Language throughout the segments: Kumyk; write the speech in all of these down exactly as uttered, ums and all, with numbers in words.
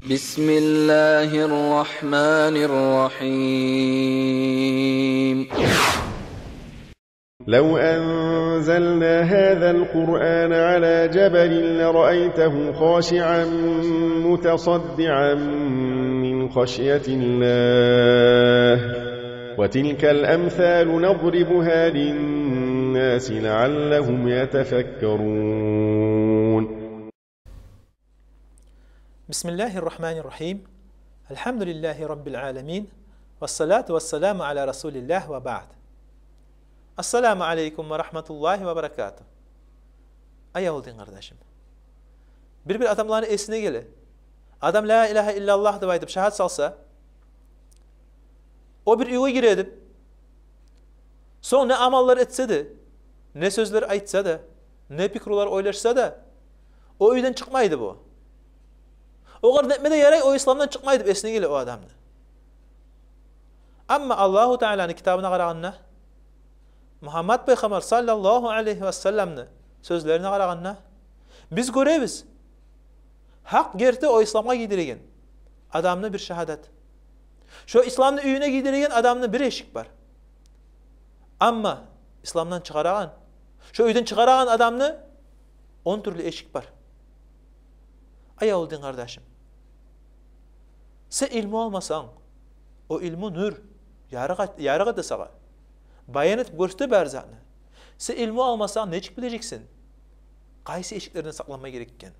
بسم الله الرحمن الرحيم. لو أنزلنا هذا القرآن على جبل لرأيته خاشعا متصدعا من خشية الله، وتلك الأمثال نضربها للناس لعلهم يتفكرون. بسم الله الرحمن الرحيم. الحمد لله رب العالمين. والصلاة والسلام على رسول الله وبعد. السلام عليكم ورحمة الله وبركاته. Аявлу дин къардашым. Бир-бир адамланы эсине геле. Адам «Ла илагьа иллаллагь» деп айтып шагьат салса, о бир уьйге гире деп, сонг не амаллар этсе де, не сёзлер айтса да, не пикрулар ойлашса да, о уьйден чыкъмайды бу. Огъар нетме де ярай, о исламдан чыкъмай деп эсине геле о адамны. Амма Аллагьу Тааланы китабына къарагъанда, Мугьаммад пайхаммар саллаллагьу алайгьи васалламны сёзлерине къарагъанда, биз гёребиз, гьакъ герти о исламгъа гийдиреген адамны бир шагьадат. Шо исламны уьюне гийдиреген адамны бир эшик бар. Амма исламдан чыгъарагъан, шо уьйден чыгъарагъан адамны он тюрлю эшик бар. Аявлу дин къардашым, сен илму алмасанг, о илму нюр, ярыкъ, ярыкъ эте сагъа, баян этип гёрсете бар затны. Сен илму алмасанг, нечик билежексен къайсы эшиклерден сакъланма герек экен?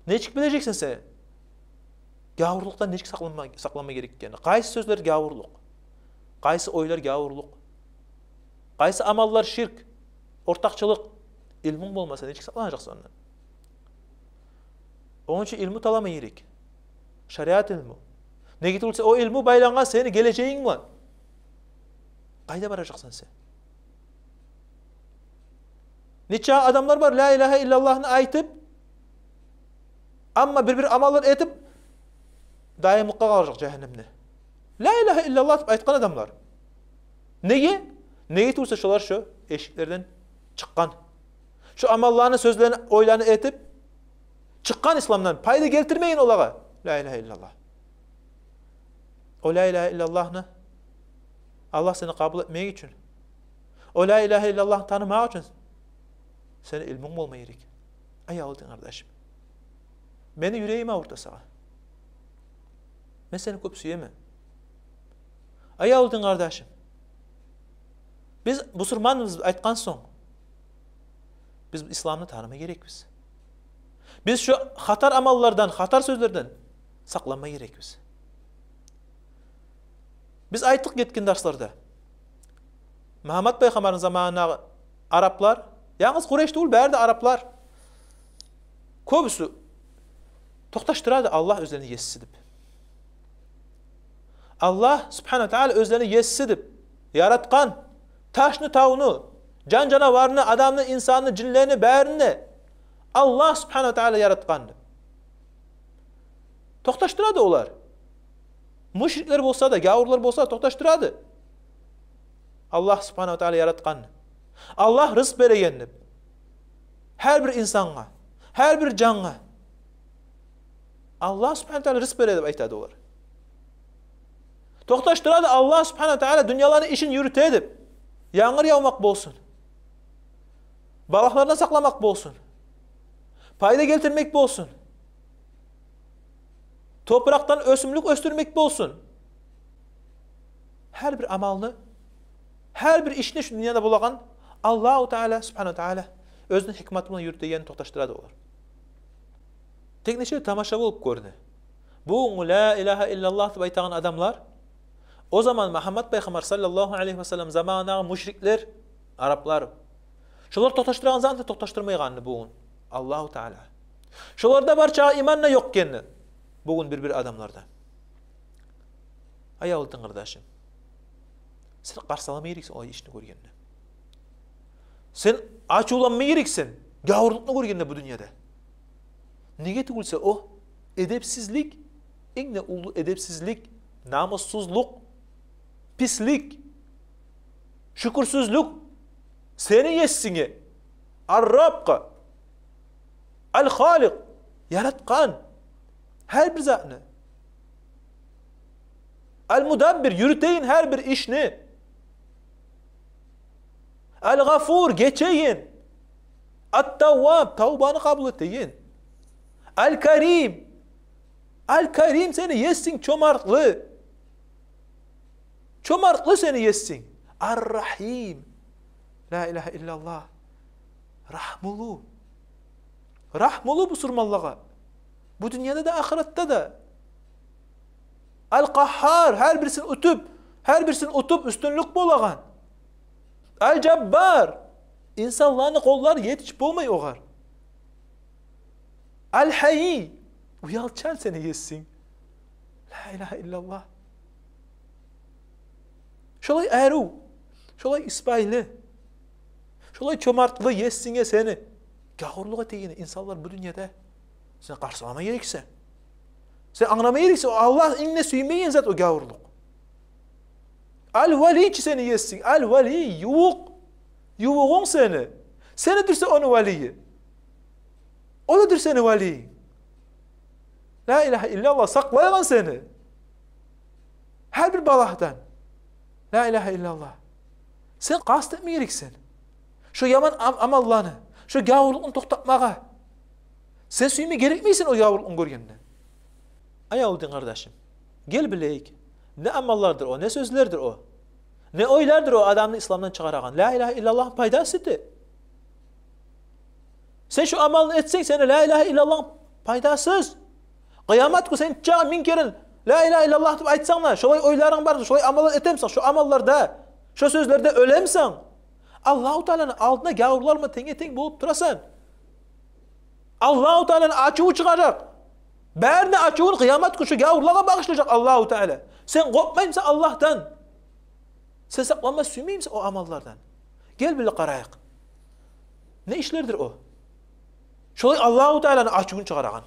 Нечик билежексен сен гавурлукъдан нечик сакъланма, сакъланма герек экен? Къайсы сёзлер гавурлукъ? Къайсы ойлар гавурлукъ? Къайсы амаллар ширк, ортакъчылыкъ? Илмунг болмаса, нечик сакъланажакъсан ондан? Ону учун илму талама герек. Шариат илму. Неге тюгюл де о илму байлангъан сени гележегинг булан. Къайда баражакъсан сен? Нече адамлар бар, «Ла илагьа иллаллагьны» айтып, амма бир-бир амаллар этип, дайымлыкъгъа къалажакъ жагьаннемде. «Ла илагьа иллаллагь» деп айтгъан адамлар. Неге? Неге тюгюл де шолар шо эшиклерден чыкъгъан. Шо амалланы, сёзлени, ойланы этип, чыкъгъан исламдан, пайда гелтирмеген олагъа «Ла илагьа иллаллагь». О «Ла илагьа иллаллагьны» Аллагь сени къабул этмек учун, о «Ла илагьа иллаллагьны» танымакъ учун сени илмунг болма герек. Аявлу дин къардашым, мени юрегим авурта сагъа. Мен сени кёп сюемен. Аявлу дин къардашым, биз бусурманбыз деп айтгъан сонг, биз исламны таныма герекбиз. Биз шо хатар амаллардан, хатар сёзлерден сакъланма герекбиз. Биз айтдыкъ гетген дарсларда, Мугьаммад пайхаммарны заманындагъы араплар, янгыз Къурайш тюгюл, бары да араплар, кёбюсю токъташдыра эди Аллагь оьзлени есиси деп. Аллагь субгьанагьу ва таала оьзлени есиси деп, яратгъан ташны, тавну, жан-жанаварны, адамны, инсанны, жинлени, барын да Аллагь субгьанагьу ва таала яратгъан деп токъташдыра эди олар. Мушриклер болса да, гавурлар болса да, токъташдыра эди Аллагь субгьанагьу ва таала яратгъанны, Аллагь рызкъ береген деп. Гьар бир инсангъа, гьар бир жангъа Аллагь субгьанагьу ва таала рызкъ бере деп айта эди олар. Токъташдыра эди Аллагь субгьанагьу ва таала дюньяланы ишин юрюте деп. Янгур явмакъ болсун, балагьлардан сакъламакъ болсун, пайда гелтирмек болсун, топуракъдан оьсюмлюк оьсдюрмек болсун. Гьар бир амалны, гьар бир ишни шу дюньяда болагъан Аллагьу таала субгьанагьу ва таала оьзюню гьикматы булан юрютегенни токъташдыра эди олар. Тек нече тамаша болуп гёрюне. Бугюн «Ла илагьа иллаллагь» деп айтагъан адамлар, о заман Мугьаммад пайхаммар саллаллагьу алайгьи ва саллам заманындагъы мушриклер, араплар, шолар токъташдырагъан затны токъташдырмайгъанны бугюн Аллагьу таала. Шоларда бар чакъы иман да ёкъ экенни бугюн бир-бир адамларда. Аявлу дин къардашым, сен къарсалама герексен олай ишни гёргенде. Сен ачувланма герексен гавурлукъну гёргенде бу дюньяда. Неге тюгюл де о эдепсизлик, инг де уллу эдепсизлик, намуссузлукъ, пислик, шюкюрсюзлюк сени есинге, Ар-Раббгъа, Ал-Халикъ, яратгъан, Гьар бир затны. Ал-Мудаббир, юрютеген гьар бир ишни. Ал-Гъафур, гечеген. Ат-Тавваб, тавбаны къабул этеген. Ал-Карим, Ал-Карим, сени есинг чомартлы. Чомартлы сени есинг. Ар-Рагьим. Ла илагьа иллаллагь. Рагьмулу. Рагьмулу бусурманлагъа. Бу дюньяда да, ахыратда да. Ал-Къагьгьар, гьар бирисин утуп, гьар бирисин утуп уьстюнлюк болагъан. Ал-Жаббар, инсанланы къоллары етишип болмай огъар. Ал-Гьайи, уялчан сени есинг. Ла илагьа иллаллагь. Шолай арив, шолай исбайлы, шолай чомартлы есинге сени гавурлукъ этегенни инсанлар бу дюньяда. Сен къарсылама герексен. Сен англама герексен, о Аллагь инг де сюймейген зат о гавурлукъ. Ал-Вали чи сени есинг, Ал-Вали, ювукъ. Ювугъунг сени. Сени дюрсе ону валийи. О да дюр сени валийинг. Ла илагьа иллаллагь, сакълайгъан сени гьар бир балагьдан. Ла илагьа иллаллагь. Сен къаст этме герексен шо яман ам-, амалланы, шо гавурлукъну токътатмагъа. Сен сюйме герекмейсен о гавурлукъну гёргенде. Аявлу дин къардашым, гел билейик, не амаллардыр о, не сёзлердир о, не ойлардыр о адамны исламдан чыгъарагъан? Ла илагьа иллаллагьны пайдасы да. Сен шо амалны этсенг, сени ла илагьа иллаллагьынг пайдасыз. Къыямат гюн сен чакъы минг керен ла илагьа иллаллагь деп айтсанг да, шолай ойларынг бар, шолай амаллар этемисен, шо амалларда, шо сёзлерде оьлемисен, Аллагьу Тааланы алдына гавурлар булан тенге-тенг болуп турасан. Аллагьу Тааланы ачуву чыгъажакъ. Барын да ачувун къыямат гюн шо гавурлагъа багъышлажакъ Аллагьу Таала. Сен къоркъмаймысан Аллагьдан? Сен сакъланма сюймеймисен о амаллардан? Гел бирге къарайыкъ. Не ишлердир о шолай Аллагьу Тааланы ачувун чыгъарагъан?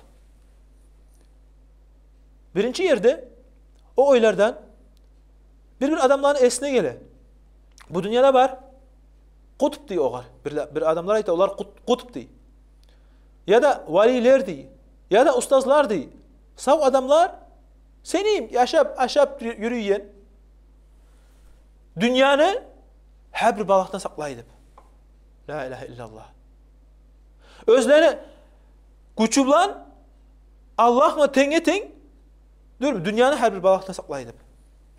Биринчи ерде о ойлардан бир-бир адамланы эсине геле. Бу дюньяда бар къутб дей огъар. Бир, бир адамлар айта, олар къут-, къутб дей. Яда валилер дей, яда устазлар дей. Сав адамлар, сени йимик яшап, ашап юрю-, юрюйген, дюньяны гьар бир балагьдан сакълай деп. Ла илагьа иллаллагь. Оьзлени гючю булан Аллагь булан тенге-тенг дюр, дюньяны гьар бир балагьдан сакълай деп.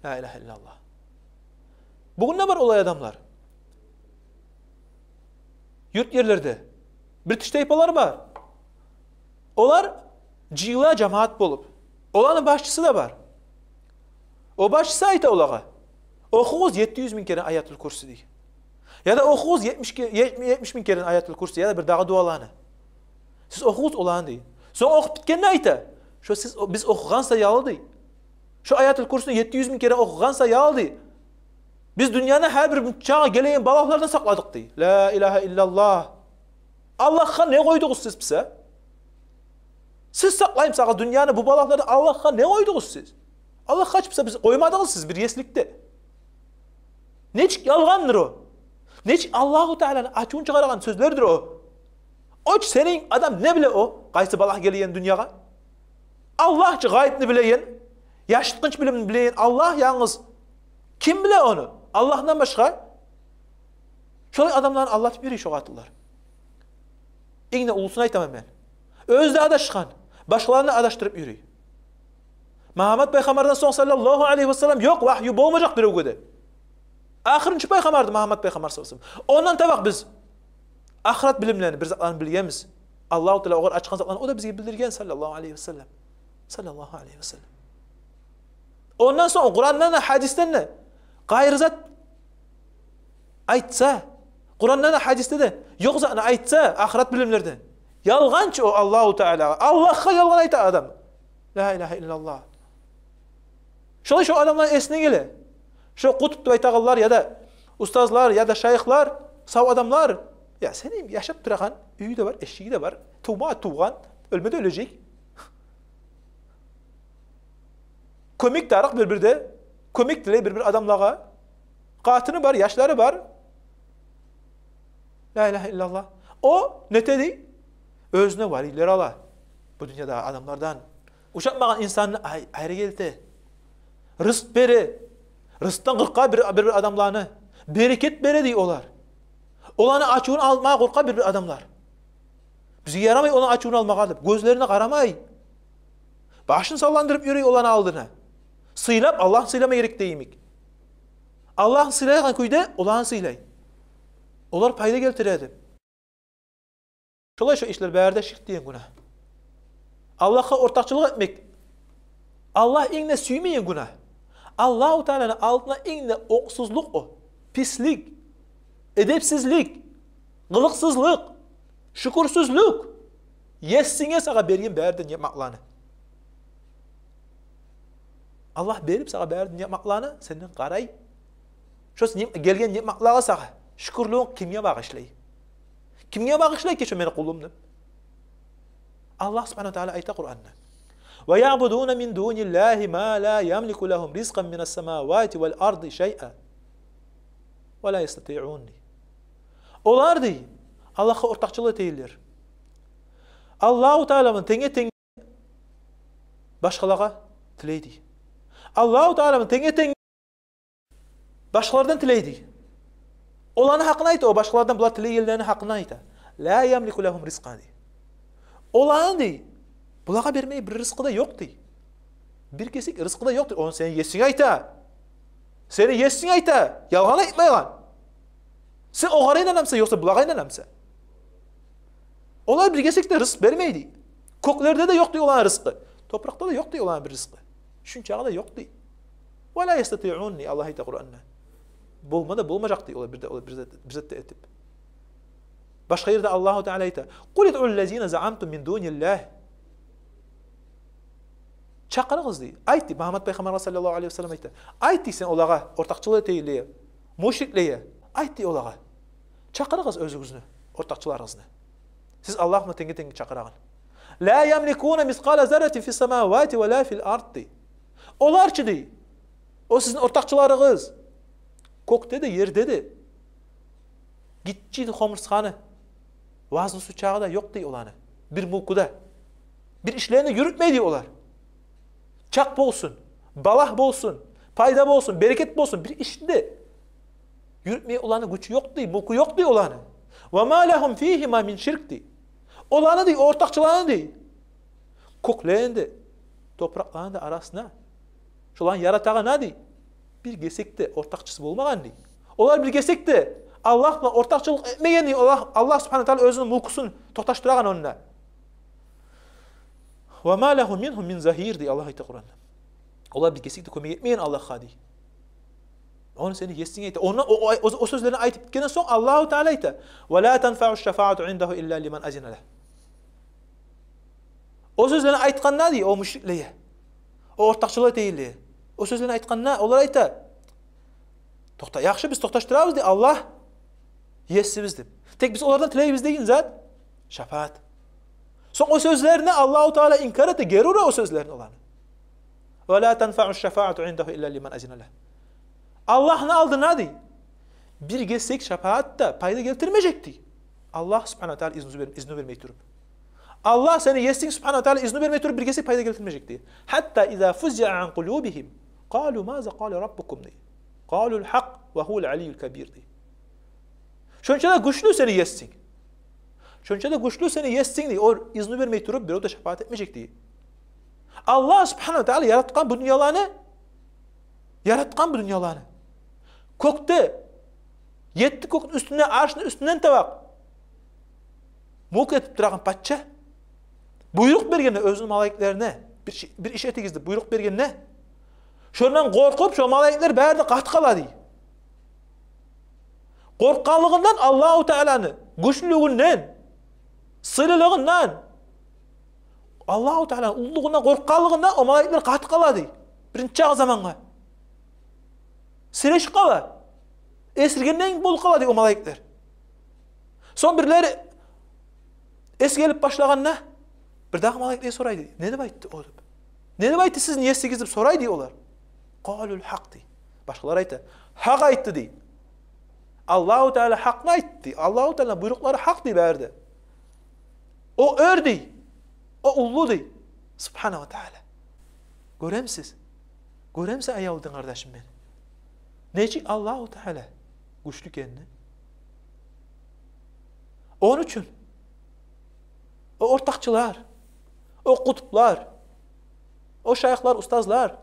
Ла илагьа иллаллагь. Бугюн де бар олай адамлар. Юрт ерлерде бир тиштайпалар бар. Олар жыйыла жамаат болуп. Оланы башчысы да бар. О башчысы айта олагъа: «Охугъуз етти юз минг керен Аятул Курси», — дей. Яда: «Охугъуз етмиш ке-, етмиш минг керен Аятул Курси, яда бир дагъы дуаланы. Сиз охугъуз оланы», — дей. Сонг охуп битгенде айта: «Шо сиз о-, биз охугъан саялы, — дей, — шо Аятул Курсини етти юз минг керен охугъан саялы, — дей, — биз дюньяны гьар бир чакъы гелеген балагьлардан сакъладыкъ», — дей. Ла илагьа иллаллагь. Аллагьгъа не къойдугъуз сиз буса? Сиз сакълаймысагъыз дюньяны бу балагьлардан, Аллагьгъа не къойдугъуз сиз? Аллагьгъа чы буса биз къоймадыгъыз сиз бир есилик де. Нечик ялгъандыр о? Нечик Аллагьу Тааланы ачувун чыгъарагъан сёзлердир о? О чу сени, адам не биле о, къайсы балагь гелеген дюньягъа? Аллагь чы гъайыпны билеген, яшыртгъынч билимни билеген Аллагь янгыз. Ким биле ону Аллагьдан башгъа? Шолай адамланы алдатып юрюй шо къатынлар. Инг де уллусун айтаман мен. Оьзю де адашгъан, башгъаланы да адашдырып юрюй. Мугьаммат пайхаммардан сонг, саллаллагьу алайгьи ва саллам, ёкъ, вагью болмажакъ биревге де. Ахырынчы пайхаммарды Мугьаммат пайхаммар, саллаллагьу алайгьи ва саллам. Ондан таба биз ахырат билимлени, бир затланы билгенбиз. Аллагьу Таала огъар ачгъан затланы о да бизге билдирген, саллаллагьу алайгьи ва саллам. Саллаллагьу алайгьи ва саллам. Ондан сонг Къурандан да, гьадисден де къайры зат айтса, Къурандан да, гьадисде де ёкъ затны айтса ахырат билимлерден, ялгъанчы о Аллагьу Таалагъа. Аллагьгъа ялгъан айта адам. Ла илагьа иллаллагь. Шолай шо адамланы эсине геле. Шо къутб деп айтагъанлар, яда устазлар, яда шайыхлар, сав адамлар. Я, сени яшап турагъан, уьюю де бар, эшиги де бар, тувма тувгъан, оьлме де оьлежек. Кёмек тарыкъ бир-бирде, кёмек тилей бир-бир адамлагъа. Къатыны бар, яшлары бар. Ла илагьа иллаллагь. О нете дей? Оьзюне валийлер ала бу дюньядагъы адамлардан. Ушатмагъан инсанны ай-, айры гелте. Рызкъ бере. Рызкъдан къоркъа бир, бир-бир адамланы. Берекет бере дей олар. Оланы ачувун алмагъа къоркъа бир-бир адамлар. Бизге ярамай оланы ачувун алмагъа деп, гёзлерине къарамай. Башын салландырып юрюй оланы алдына. Сыйлап, Аллагьны сыйлама герек дей йимик. Аллагьны сыйлайгъан кюйде оланы сыйлай. Олар пайда гелтире деп. Шолай шо ишлер бары да ширк деген гюнагь. Аллагьгъа ортакъчылыкъ этмек. Аллагь инг де сюймейген гюнагь. Аллагьу Тааланы алдына инг де онгсузлукъ о. Пислик, эдепсизлик, къылыкъсызлыкъ, шюкюрсюзлюк. Есинге сагъа берген бары да ниъматланы. Аллагь берип сагъа бары да ниъматланы, сенден къарай. Шо ниъ-, гелген ниъматлагъа сагъа шюкюрлюгюн кимге багъышлай? Кимге багъышлай экен шо мени къулум деп? Аллагь субгьанагьу ва таала айта Къуранда: «Ва яъбудуна мин дуниллагьи ма ла ямлику лагьум ризкъан минас самавати вал арди шайъа ва ла ястатиъун», дей. Олар, дей, Аллагьгъа ортакъчылыкъ этегенлер. Аллагьу Таала булан тенге-тенг башгъалагъа тилей, дей. Аллагьу Таала булан тенге-тенг башгъалардан тилей, дей. Оланы гьакъын айта, о башгъалардан булар тилейгенлени гьакъын айта. «Ла ямлику лагьум ризкъан», дей. Оланы, дей, булагъа бермей бир рызкъы да ёкъ, дей. Бир гесек рызкъы да ёкъ, дей. Ону сени есинг айта. Сени есинг айта. Ялгъан айтмайгъан. Сен огъар инанамысан, ёкъса булагъа инанамысан? Олар бир гесек де рызкъ бермей, дей. Кёклерде де ёкъ, дей, оланы рызкъы. Топуракъда да ёкъ, дей, оланы бир рызкъы. Шунчагъы да ёкъ, дей. «Ва ла ястатиъун», дей, Аллагь айта Къуранда. Болма да болмажакъ, дей, олар бир де, олар бир зат, бир зат да этип. Башгъа ерде Аллагьу Таала айта: «Къул удъу ллазина заъамтум мин дуниллагь». Чакъырыгъыз, дей. Айт, дей, Мугьаммат пайхаммаргъа саллаллагьу алайгьи ва саллам айта. Айт, дей, сен олагъа, ортакъчылыкъ этегенлеге, мушриклеге. Айт, дей, олагъа. Чакъырыгъыз оьзюгюзню ортакъчыларыгъызны. Сиз Аллагь булан тенге-тенг чакъырагъан. «Ла ямликуна мискъала зарратин фис самавати ва ла фил ард», дей. Олар чы, дей, о сизин ортакъчыларыгъыз, кёкде де, ерде де гиччи хомурсгъаны вазнусу чагъы да ёкъ, дей, оланы. Бир мулку да. Бир ишлени юрютмей, дей, олар. Чакъ болсун, балагь болсун, пайда болсун, берекет болсун, бир ишни де юрютмей оланы гючю ёкъ, дей, мулку ёкъ, дей, оланы. «Ва ма лагьум фигьима мин ширк», дей. Оланы, дей, ортакъчыланы, дей, кёклени де, топуракъланы да арасына, шоланы яратагъангъа, дей, бир гесек де ортакъчысы болмагъан, дей. Олар бир гесек де Аллагь булан ортакъчылыкъ этмеген, дей. Аллагь, Аллагь субгьанагьу ва таала оьзюню мулкусун токъташдырагъан онда. «Ва ма лагьу мингьум мин загьир», дей Аллагь айта Къуранда. Олар бир гесек де кёмек этмеген Аллагьгъа, дей. Ону сени есинг айта. Онда о, о, о, о сёзлени айтып битгенден сонг Аллагьу Таала айта: «Ва ла танфаъу шафаату индагьу илла лиман азина лагь». О сёзлени айтгъанда, дей, о мушриклеге, о ортакъчылыкъ этегенлеге, о сёзлени айтгъанда олар айта: «Токъта, яхшы, биз токъташдырабыз, дей, Аллагь есибиз деп. Тек биз олардан тилейбиз деген зат шафаат». Сонг о сёзлерине Аллагьу Таала инкар эте, гери ура о сёзлерин оланы. «Ва ла танфаъу шафаату индагьу илла лиман азина лагь». Аллагьны алдына, дей, бир гесек шафаат да пайда гелтирмежек, дей, Аллагь субгьанагьу ва таала изну бер-, изну бермей туруп. Аллагь, сени есинг субгьанагьу ва таала изну бермей туруп, бир гесек пайда гелтирмежек, дей. «Хьатта иза фузиъа ан къулюбигьим къалу маза къала раббукум», дей. «Къалул хьакъ ва гьувал алийюл кабир», дей. Шонча да гючлю сени есинг. Шонча да гючлю сени есинг, дей. О изну бермей туруп, бирев де шафаат этмежек, дей. Аллагь субгьанагьу ва таала яратгъан бу дюньяланы, яратгъан бу дюньяланы. Кёкде, етти кёкню уьстюнде, аршны уьстюнден таба мулк этип турагъан пача буйрукъ бергенде оьзюню малайиклерине, бир иш, бир иш этигиз деп буйрукъ бергенде, шондан къоркъуп, шо малайиклер бары да къатып къала, дей. Къоркъгъанлыгъындан Аллагьу Тааланы гючлюлюгюнден, сыйлылыгъындан, Аллагьу Тааланы уллулугъундан къоркъгъанлыгъындан о малайиклер къатып къала, дей. Биринчи чакъы замангъа сирешип къала. Эсиргендей болуп къала, дей, о малайиклер. Сонг бирлери эс гелип башлагъанда, бирдагъы малайиклеге сорай, дей: «Не деп айтды о?» деп. «Не деп айтды сизин есигиз?» деп сорай, дей, олар. «Къалул хьакъ», дей. Башгъалар айта: «Гьакъ айтды», дей. Аллагьу Таала гьакъны айтды, дей. Аллагьу Тааланы буйрукълары гьакъ, дей, бары да. О оьр, дей. О уллу, дей. Субгьанагьу ва тагьала. Гёремисиз? Гёремисен, аявлу дин къардашым мени? Нечик Аллагьу Тагьала гючлю экенни? Ону учун о ортакъчылар, о къутублар, о шайыхлар, устазлар,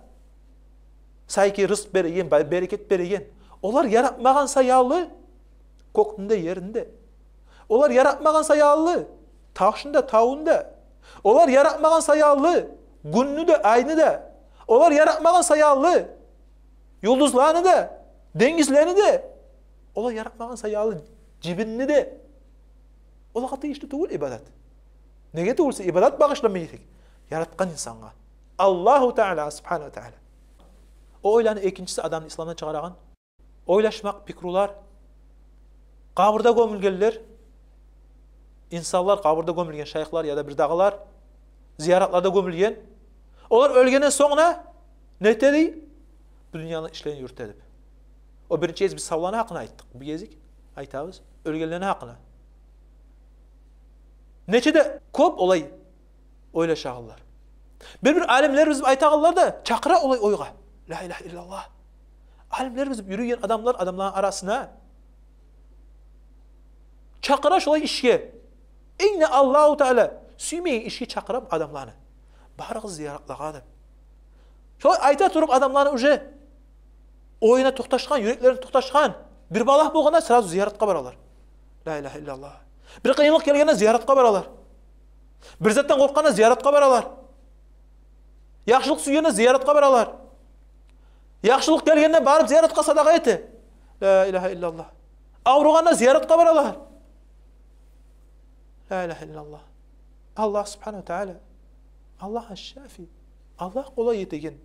сайки рызкъ береген, бай-, берекет береген, олар яратмагъан саялы кёкню де, ерни де, олар яратмагъан саялы ташны да, тавну да, олар яратмагъан саялы гюнню де, айны да, олар яратмагъан саялы юлдузланы да, денгизлени де, олар яратмагъан саялы жибинни де. Олагъа тийишли тюгюл ибадат. Неге тюгюл буса, ибадат багъышланма герек яратгъан инсангъа, Аллагьу Тагьала, Субгьанагьу ва Тагьала. О ойланы экинчиси, адамны исламдан чыгъарагъан: ойлашмакъ, пикрулар. Къабурда гёмюлгенлер, инсанлар, къабурда гёмюлген шайыхлар яда бирдагъылар, зияратларда гёмюлген. Олар оьлгенден сонг да не эте дей? Бу дюньяны ишлерин юрюте деп. О биринчи гезик биз савланы гьакъында айтдыкъ. Бу гезик айтабыз оьлгенлени гьакъында. Нече де кёп олай ойлашагъанлар. Бир-бир алимлерибиз айтагъанлар да, чакъыра олай ойгъа. Ла илагьа иллаллагь. Алимлерибиз юрюйген адамлар, адамланы арасына чакъыра шолай ишге. Инг де Аллагьу Тагьала сюймейген ишге чакъыра адамланы. Барыгъыз зияратлагъа деп. Шолай айта туруп, адамланы уже оюна токъташгъан, юреклерине токъташгъан. Бир балагь болгъанда сразу зияратгъа баралар. Ла илагьа иллаллагь. Бир къыйынлыкъ гелгенде зияратгъа баралар. Бир затдан къоркъгъанда зияратгъа баралар. Яхшылыкъ сюйгенде зияратгъа баралар. Яхшылыкъ гелгенде барып зияратгъа, садагъа эте. Ла илагьа иллаллагь. Авругъанда зияратгъа баралар. Ла илагьа иллаллагь. Аллагь Субгьанагьу ва Тагьала, Аллагь аш-Шафи. Аллагь къолай этеген.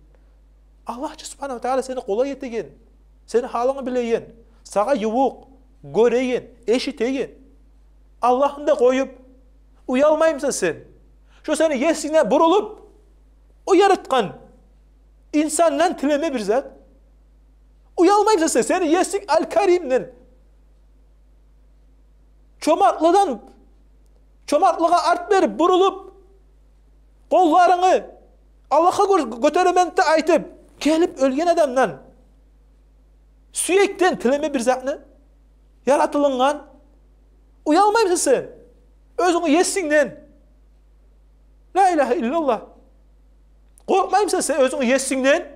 Аллагь чы Субгьанагьу ва Тагьала сени къолай этеген. Сени гьалынгны билеген, сагъа ювукъ, гёреген, эшитеген. Аллагьны да къоюп, уялмаймысан сен шо сени есингден бурулуп, о яратгъан инсандан тилеме бир зат? Уялмаймысан сен сени есинг Аль-Каримден, чомартлыдан, чомартлыгъа арт берип, бурулуп, къолларынгны Аллагьгъа гё-, гётеремен деп айтып, гелип оьлген адамдан, сюекден тилеме бир затны, яратылынгъан? Уялмаймысан сен оьзюнгню есингден? Ла илагьа иллаллагь. Къоркъмаймысан сен оьзюнгню есингден?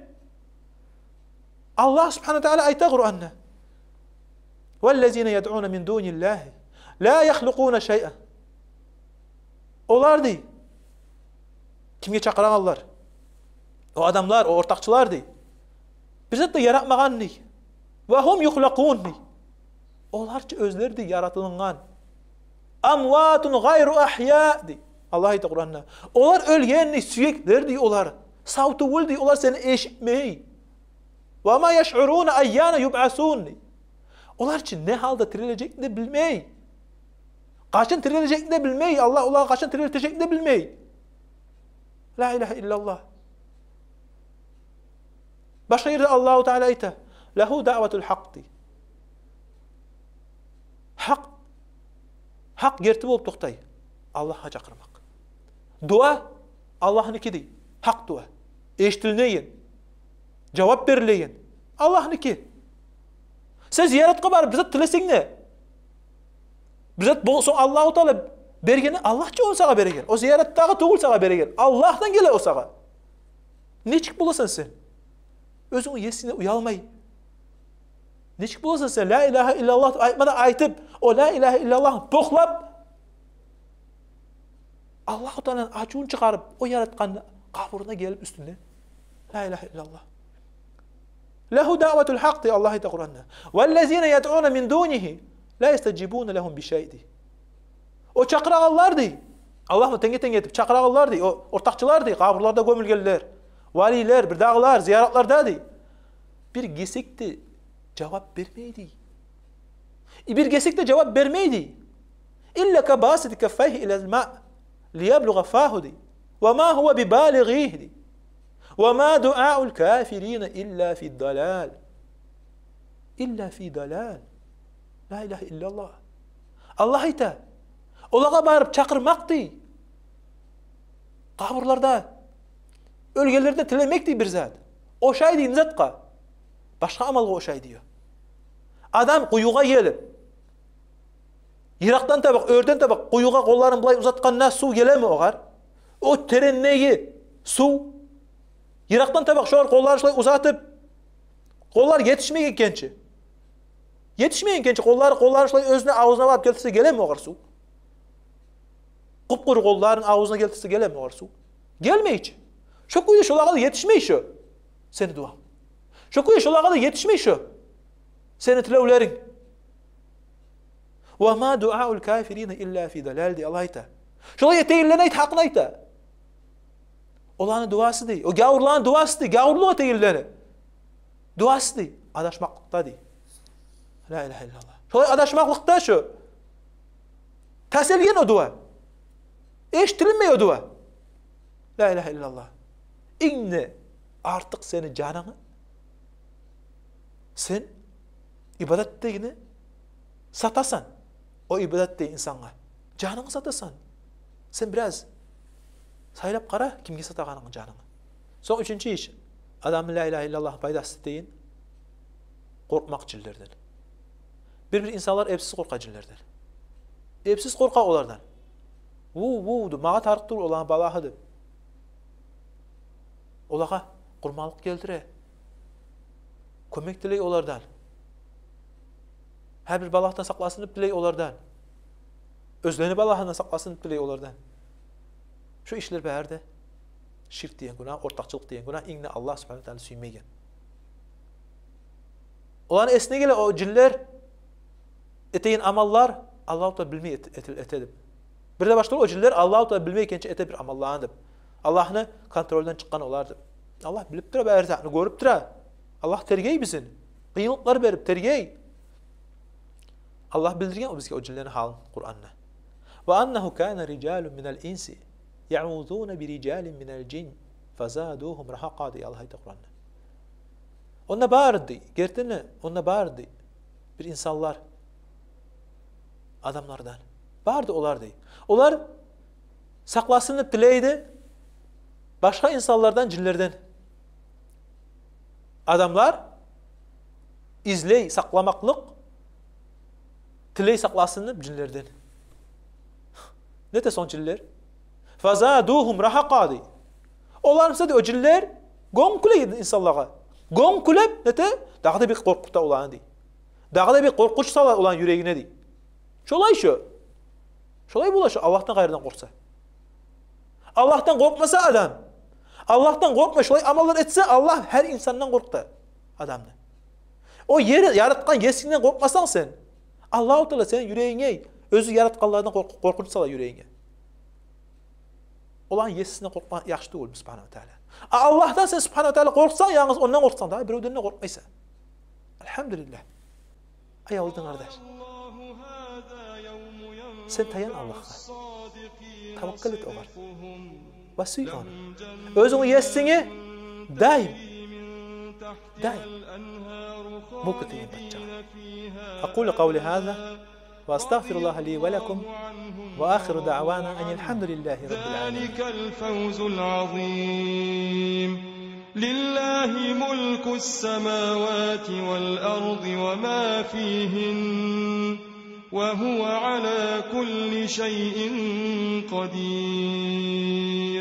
Аллагь Субгьанагьу ва Тагьала айта Къуранда: «Валлазина ядъуна мин дуниллагьи ла яхлукъуна шайъа». Олар, дей, кимге чакъырагъанлар? О адамлар, о ортакъчылар, дей, бир зат да яратмагъан, дей. «Ва гьум юхлакъун», дей. Олар чы оьзлер, дей, яратылынгъан. «Амватун гъайру агья», дей. Аллагь айта Къуранда: олар оьлген, дей, сюеклер, дей, олар. Сав тюгюл, дей, олар сени эшитмей. «Ва ма яшъуруна айяна юбъасун», дей. Олар чы не гьалда тирилежекни де билмей. Къачан тирилежекни де билмей. Аллагь олагъа къачан тирилтежекни де билмей. Ла илагьа иллаллагь. Башгъа ерде Аллагьу Тагьала айта: «Лагьу даъватул гьакъ», дей. Гьакъ, гьакъ герти болуп токътай Аллагьгъа чакъырмакъ. Дуа Аллагьныки, дей. Гьакъ дуа. Эшитилинеген, жавап берилеген Аллагьныки. Сен зияратгъа барып бир зат тилесенг де, бир зат болсун, Аллагьу Тагьала бергени, Аллагь чы ону сагъа береген. О зияратдагъы тюгюл сагъа береген. Аллагьдан геле о сагъа. Нечик боласан сен оьзюнгню есингден уялмай? Нечик боласан сен ла илагьа иллаллагь деп айтма да айтып, о ла илагьа иллаллагьны бокълап, Аллагьу Тагьаланы ачувун чыгъарып, о яратгъанны къабуруна гелип уьстюне? Ла илагьа иллаллагь. «Лагьу даъватул гьакъ», дей Аллагь айта Къуранда. «Валлазина ядъуна мин дунигьи ла ястажибуна лагьум би шай», дей. О чакъырагъанлар, дей, Аллагьны тенге-тенг этип чакъырагъанлар, дей, о ортакъчылар, дей, къабурларда гёмюлгенлер, валилер, бирдагъылар, зияратларда, дей, бир гесек де жавап бермей, дей. И бир гесек де жавап бермей, дей. «Илла кабасити каффайгьи илал маъ лияблугъа фагьу», дей. «Ва ма гьува бибалигъигьи», дей. «Ва ма дуъаул кафирина илла фи далал». Илла фи далал. Ла илагьа иллаллагь. Аллагь айта, олагъа барып чакъырмакъ, дей, къабурларда Оьлгенлерден тилемек дей бир зат. Ошай дей не затгъа? Башгъа амалгъа ошай дей о. Адам къуюгъа гелип, йыракъдан табакъ, оьрден табакъ къуюгъа къолларын булай узатгъанда сув гелеми огъар? О терендеги сув. Йыракъдан табакъ шогъар къолларын шулай узатып, къоллар етишмейген экенчи. Етишмейген экенчи къоллары, къолларын шулай оьзюне, авзуна барып гелтирсе, гелеми огъар сув? Къуп-къуру къолларын авзуна гелтирсе, гелеми огъар сув? Гелмей чи. Шо кюйде шолагъа да етишмей шо сени дуанг. Шо кюйде шолагъа да етишмей шо сени тилевлеринг. «Ва ма дуаул кафирина илла фи далал», — дей Аллагь айта. Шолай этегенлени айта, гьакъын айта. Оланы дуасы дей, о гавурланы дуасы дей, гавурлукъ этегенлени дуасы дей, адашмакълыкъда дей. Ла илагьа иллаллагь. Шолай адашмакълыкъда шо тас этилген о дуа. Эшитилинмей о дуа. Ла илагьа иллаллагь. Инг де артыкъ сени жанынгны сен ибадат дегенни сатасан. О ибадат деген инсангъа жанынгны сатасан. Сен бираз сайлап къара кимге сатагъанынгны жанынгны. Сонг уьчюнчю иш, адамны ла илагьа иллаллагь пайдасы деген къоркъмакъ жинлерден. Бир-бир инсанлар эпсиз къоркъа жинлерден. Эпсиз къоркъа олардан. Ву, ву деп, магъа тарыкъ тюгюл оланы балагьы деп. Олагъа къурманлыкъ гелтире. Кёмек тилей олардан. Гьар бир балагьдан сакъласын деп тилей олардан. Оьзлени балагьындан сакъласын деп тилей олардан. Шу ишлер бары да ширк деген гюнагь, ортакъчылыкъ деген гюнагь, инг де Аллагь субгьанагьу ва тааля сюймейген. Оланы эсине геле о жинлер этеген амаллар Аллагьу Тааля билмей эт-, эт-, эте деп. Бир де башгъалар о жинлер Аллагьу Тааля билмей экенче эте бир амалланы деп. Аллагьны контрольдан чыкъгъан олар деп. Аллагь билип тура бары затны, гёрюп тура. Аллагь тергей бизин. Къыйынлыкълар берип тергей. Аллагь билдирген о бизге о жинлени гьалын Къуранда. «Ва аннагьу кана рижалун минал инси яъузуна би рижалин минал жин фазадугьум рагьакъа», — дей Аллагь айта Къуранда. Онда бар дей, гертиден де онда бар дей бир инсанлар адамлардан. Бар дей олар дей. Олар сакъласын деп тилейди башгъа инсанлардан, жинлерден. Адамлар излей сакъламакълыкъ, тилей сакъласын деп жинлерден. Нете сонг жинлер? «Фазадугьум рагьакъа», — дей. Олар буса дей, о жинлер гёнгюлей инсанлагъа. Гёнгюлеп, нете, дагъы да бек къоркъута оланы дей. Дагъы да бек къоркъунч сала оланы юрегине дей. Шолай шо. Шолай бола шо, Аллагьдан къайрыдан къоркъса. Аллагьдан къоркъмаса адам, Аллагьдан къоркъмай шолай амаллар этсе, Аллагь гьар инсандан къоркъута адамны. О ер яратгъан есингден къоркъмасанг сен, Аллагьу Тааля сени юрегинге оьзю яратгъанлардан къоркъ-, къоркъунч сала юрегинге. Оланы есинден къоркъма яхшы тюгюлмю, субгьанагьу ва тааля? А Аллагьдан сен, субгьанагьу ва тааля, къоркъсанг, янгыз ондан къоркъсанг, дагъы биревден де къоркъмайсан. Альгьамдулиллагь. Аявлу дин къардаш, сен таян Аллагьгъа. Таваккал эт огъар. Ва сюй ону. Оьзюнгню есинге даим, даим мюлк этеген пачагъа. أقول قولي هذا وأستغفر الله لي ولكم، وآخر دعوانا أن الحمد لله رب العالمين. ذلك الفوز العظيم. لله ملك السماوات والأرض وما فيهن، وهو على كل شيء قدير.